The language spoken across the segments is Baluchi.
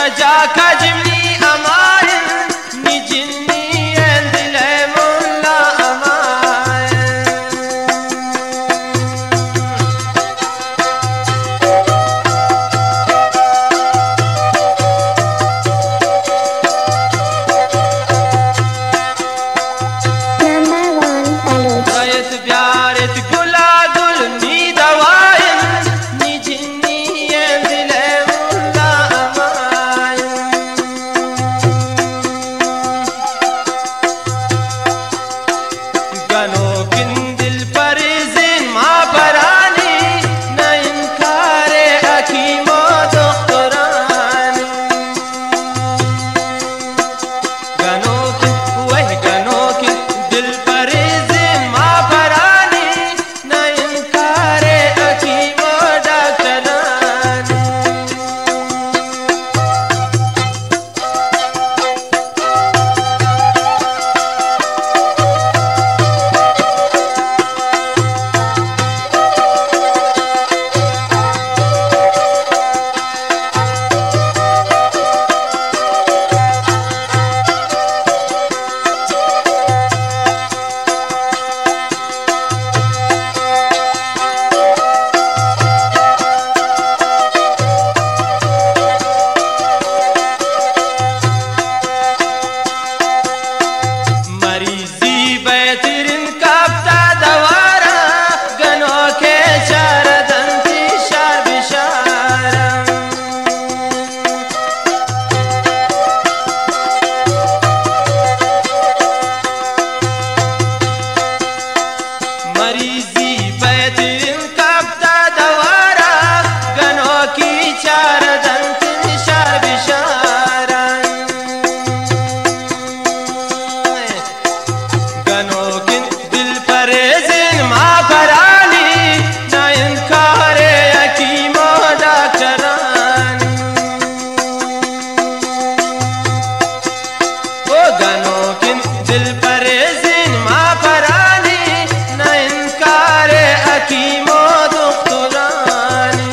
جاکا جمنی امائن، نی جنی ایں دل ءِ ملا امائن۔ Number one Baloch. رایت بیارت گلا گل نی دوائن، نی جنی ایں دل ءِ ملا امائن۔ گنوکیں دل پریزیں ما پرانی، نہ انکار حکیم و دخترانی۔ گنوکیں، وہ گنوکیں دل پریزیں ما پرانی، نہ انکار حکیم و ڈاکٹرانی۔ مریضی بہترین کپتا دوارا، گنوکے چار دنتی شار بشارا۔ مریضی بہترین کپتا دوارا، گنوکی چار دنت نشار بشارن۔ گنوکن دل پریزن ما پرانی، نہ انکار حکیم و ڈاکٹرانی۔ او گنوکیں دل پریزیں ما پرانی، نہ انکار حکیم و دخترانی۔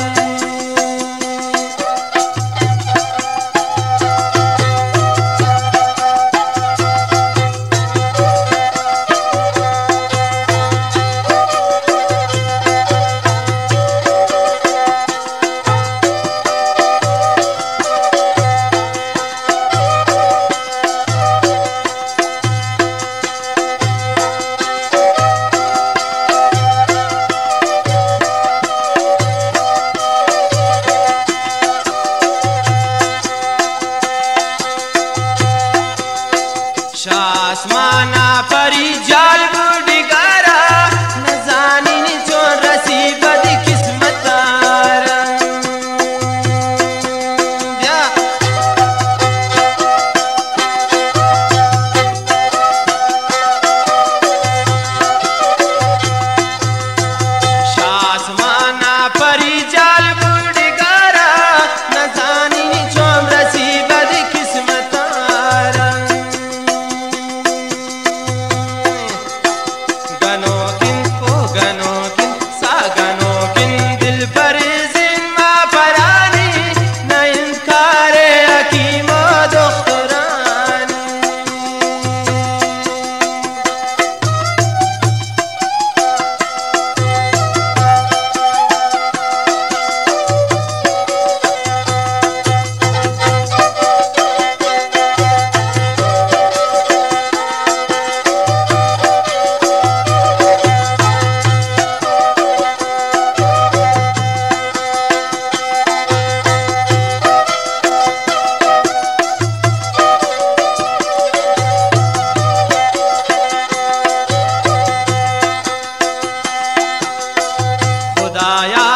شہ آسمانا پری جال بوڈگارا، نزانین چون رسی بد قسمتارا۔ بیا۔ شہ آسمانا پری جال بوڈگارا، نزانین چون رسی بد قسمتارا۔ گنوکیں، او گنوکیں، سا گنوکیں دل پریزیں ما پرانی، نہ انکار حکیم و دخترانی۔ خدایا